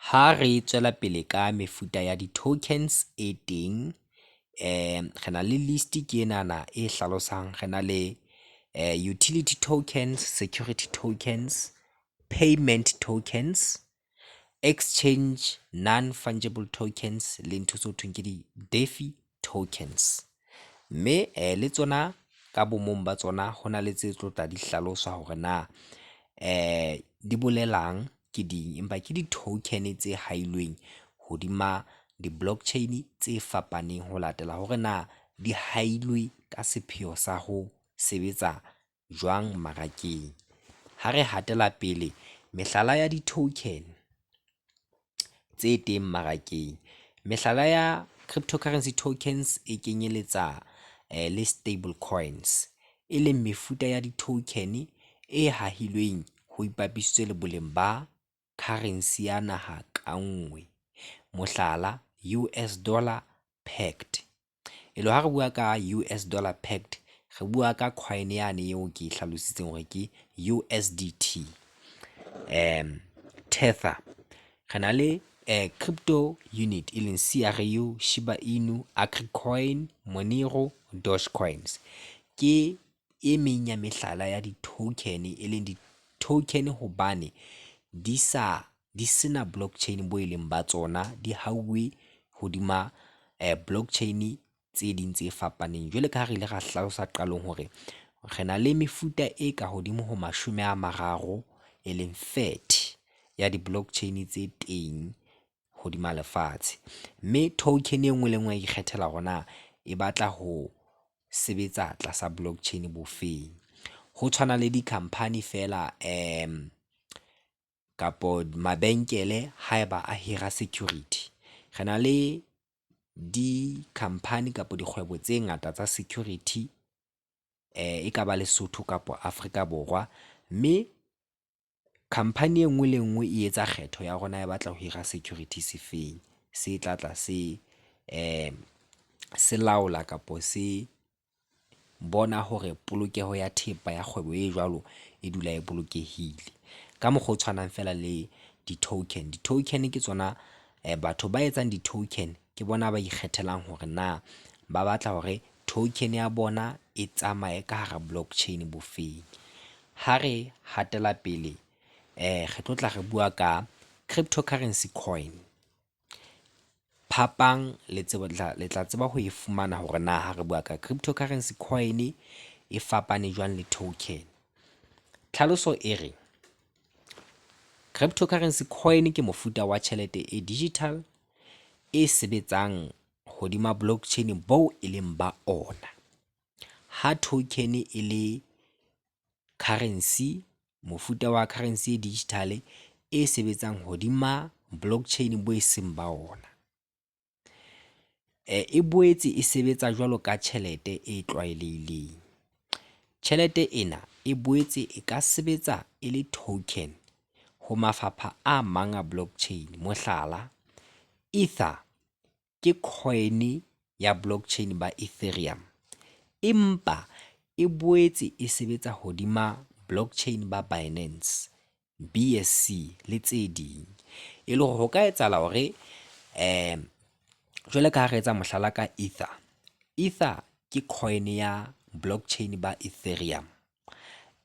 Ha re tswela pele ka mefuta ya di-tokens e teng, re na le list ke enana e hlalosang re na le utility tokens, security tokens, payment tokens, exchange non-fungible tokens le ntho tseo thweng ke di-defi tokens. Mme le tsona ka bo mong ba tsona ho na le tse tlo tla di hlaloswa hore na di bolelang ke ding, empa ke di-token tse hailweng hodima di-block chain tse fapaneng ho latela hore na di hailwe ka sepheo sa ho sebetsa jwang mmarakeng. Ha re hatela pele, mehlala ya di-token tse teng mmarakeng. Mehlala ya cryptocurrency tokens e kenyeletsa le stable coins, e leng mefuta ya di-token e hahilweng ho ipapisitswe le boleng ba currency ya naha ka nngwe. Mohlala, US Dollar Pact. E le ha re bua ka US Dollar Pact, re bua ka coin yane eo ke e hlalositseng hore ke USDT. Tether, re na le crypto unit e leng CRU, Shiba Inu, Agricoin, Monero, Dogecoins. Ke e meng ya mehlala ya di-token e leng di-token hobane di sa di sena block chain bo e leng ba tsona, di hauwe hodima block chain tse ding tse fapaneng. Jwalo ka ha re ile ra hlalosa qalong hore re na le mefuta e ka hodimo ho mashome a mararo, e leng 30 ya di-block chain tse teng hodima lefatshe. Mme token e nngwe le e nngwe ya ikgethela hore na e batla ho sebetsa tlasa block chain bofeng. Ho tshwana le di-company feela kapo mabenkele haeba a hira security. Re na le di-company kapa dikgwebo tse ngata tsa security e kaba Lesotho kapa Afrika Borwa, mme company e nngwe le e nngwe e etsa kgetho ya hore na e batla ho hira security se feng se tla tla se se laola kapa se bona hore polokeho ya thepa ya kgwebo e jwalo e dula e bolokehile. Ka mokgwa o tshwanang feela le di-token, di-token ke tsona batho ba etsang di-token ke bona ba ikgethelang hore na ba batla hore token ya bona e tsamaye ka hara block chain bofeng. Ha re hatela pele re tlo tla re bua ka cryptocurrency coin. Phapang le tsebo le tla tseba ho e fumana hore na ha re bua ka cryptocurrency coin e fapane jwang le token. Tlhaloso e re, cryptocurrency coin ke mofuta wa tjhelete e digital e sebetsang hodima block chain bo e leng ba ona. Ha token e le currency, mofuta wa currency e digital e sebetsang hodima block chain bo e seng ba ona. E boetse e sebetsa jwalo ka tjhelete e tlwaelehileng. Tjhelete ena e boetse e ka sebetsa e le token ho mafapha a mang a block chain. Mohlala, Ether ke coin ya block chain ba Ethereum, empa e boetse e sebetsa hodima block chain ba Binance, BSC le tse ding. E le hore ho ka etsahala hore jwalo ka ha re etsa mohlala ka Ether, Ether ke coin ya block chain ba Ethereum,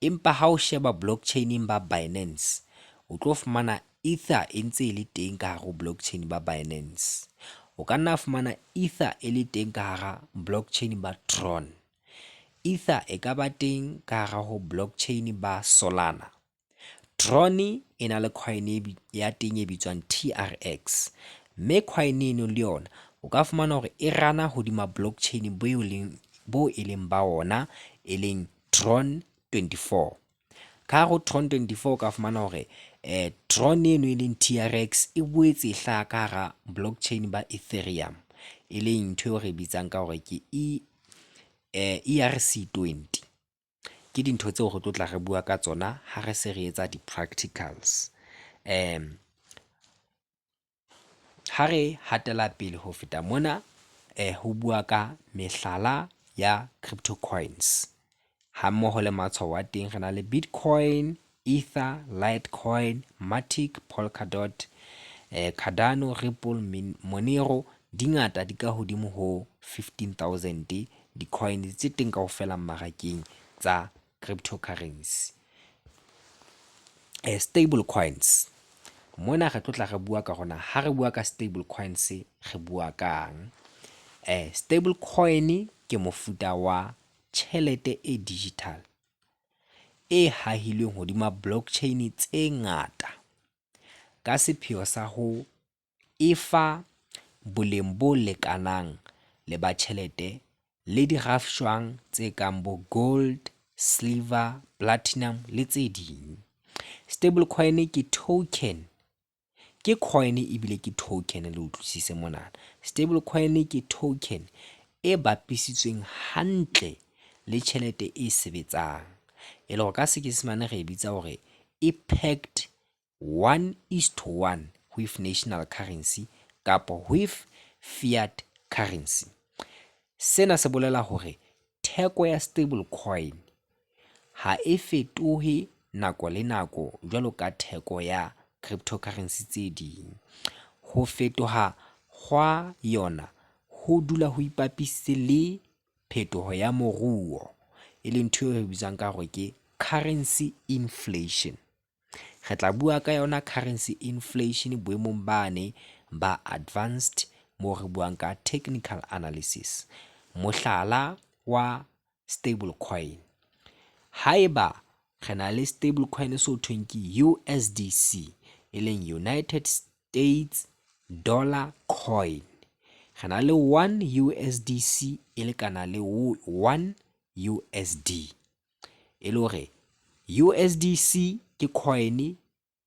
empa ha o sheba block chain-eng ba Binance, o tlo fumana Ether e ntse e le teng ka hare ho block chain ba Binance. O ka nna fumana Ether e le teng ka hara block chain ba Tron. Ether e ka ba teng ka hara ho block chain ba Solana. Tron e na le coin ya teng e bitswang TRX, mme coin eno le yona o ka fumana hore e run-a hodima block chain bo e leng ba ona, e leng Tron 24. Ka hare ho Tron 24 o ka fumana hore Tron eno e leng TRX e boetse e hlaha ka hara block chain ba Ethereum, e leng ntho eo re bitsang ka hore ke ERC 20. Ke dintho tseo re tlo tla re bua ka tsona ha re se re etsa di-practicals. Ha re hatela pele ho feta mona, ho bua ka mehlala ya crypto coins hammoho le matshwao a teng, re na le Bitcoin, Ether, Litecoin, Matic, Polkadot. Cardano, Ripple, Monero di ngata di ka hodimo ho 15,000 di-coin tse teng kaofela mmarakeng tsa cryptocurrency. Stable coins, mona re tlo tla re bua ka hore na ha re bua ka stable coins re bua kang. Stable coin ke mofuta wa tjhelete e digital e hahilweng hodima blockchain tse ngata ka sepheo sa ho e fa boleng bo lekanang le ba tjhelete le di rafshwang tse kang bo gold, silver, platinum le tse ding. Stable coin ke token, ke coin ebile ke token le utlwisise mona. Stable coin ke token e bapisitsweng hantle le tjhelete e sebetsang. E le hore ka Senyesemane re e bitsa hore e packed one is to one with national currency kapa with fiat currency. Sena se bolela hore theko ya stable coin ha e fetohe nako le nako jwalo ka theko ya cryptocurrency tse ding. Ho fetoha hwa yona ho dula ho ipapisitse le phetoho ya moruo, e leng ntho eo re bitswang ka hore ke currency inflation. Re tla bua ka yona currency inflation boemong bane ba advanced moo re buang ka technical analysis. Mohlala wa stable coin, haeba re na le stable coin seo thweng ke USDC, e leng United States Dollar Coin. Re na le one USDC e lekana le one USD. E le hore USDC ke coin,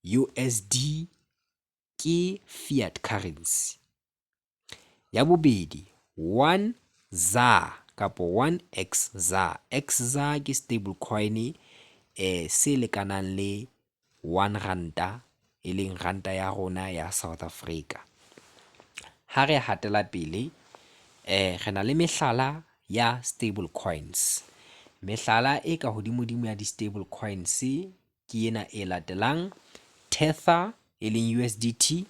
USD ke fiat currency. Ya bobedi, one ZAR kapa one XZAR. XZAR ke stable coin se lekanang le one ranta, e leng ranta ya rona ya South Africa. Ha re hatela pele, re na le mehlala ya stable coins. Mehlala e ka hodimodimo ya di-stable coins ke ena e latelang. Tether, e leng USDT,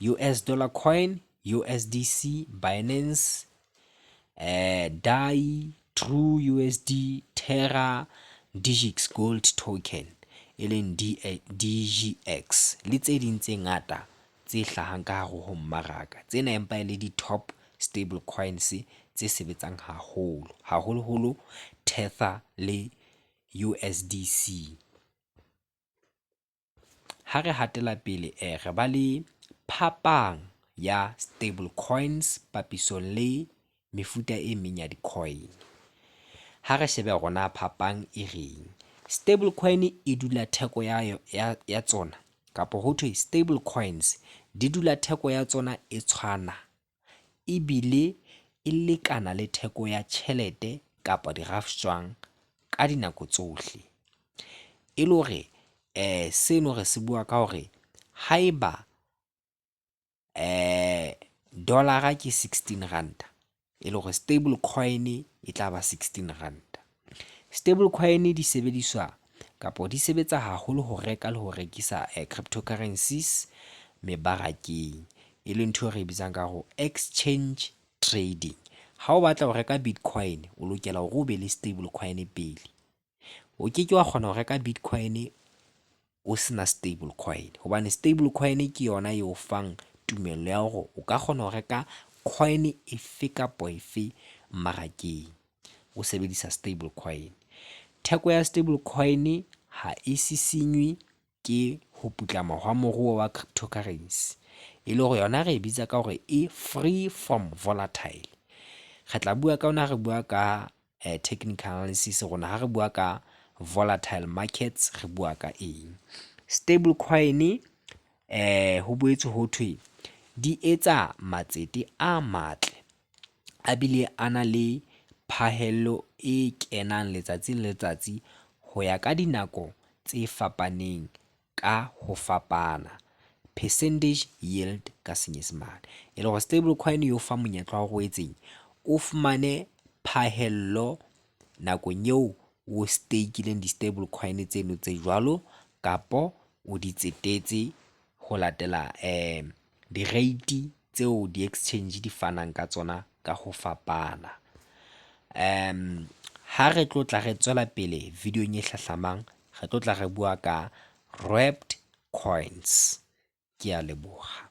US Dollar Coin, USDC, Binance, DAI, True USD, Terra, Digix Gold Token, e leng DGX le tse ding tse ngata tse hlahang ka hare ho mmaraka. Tsena empa e le di-top stable coins tse sebetsang haholo, haholoholo Tether le USDC. Ha re hatela pele re ba le phapang ya stable coins papisong le mefuta e meng ya di-coin. Ha re shebe hore na phapang e reng. Stable coin e dula theko ya tsona kapa ho thwe stable coins di dula theko ya tsona e tshwana ebile e lekana le theko ya tjhelete kapa dirafshwang ka dinako tsohle. E le hore seno re se bua ka hore haeba dollar-a ke 16 ranta, e le hore stable coin e tla ba 16 ranta. Stable coin di sebediswa kapa di sebetsa haholo ho reka le ho rekisa cryptocurrencies mebarakeng, e leng ntho e re bitsang ka hore exchange trading. Ha o batla ho reka Bitcoin, o lokela hore o be le stable coin pele. O ke ke wa kgona ho reka Bitcoin o sena stable coin, hobane stable coin ke yona e o fang tumello ya hore o ka kgona ho reka coin efe kapa efe mmarakeng o sebedisa stable coin. Theko ya stable coin ha e sisinywe ke ho putlama hwa moruo wa cryptocurrency, e le hore yona re e bitsa ka hore e free from volatile. Re tla bua ka yona ha re bua ka technical analysis rona ha re bua ka volatile markets re bua ka eng. Stable coin ho boetse ho thwe di etsa matsete a matle a bile a na le phahello e kenang letsatsi le letsatsi ho ya ka dinako tse fapaneng ka ho fapana. Percentage yield ka Senyesemane. E le hore stable coin e o fa monyetla wa hore o etseng, o fumane phahello nakong eo o stake-ileng di-stable coin tseno tse jwalo kapo o di tsetetse ho latela Di-rate tseo di-exchange di fanang ka tsona ka ho fapana. Ha re tlo tla re tswela pele video-ng e hlahlamang, re tlo tla re bua ka wrapped coins. Ke a leboha.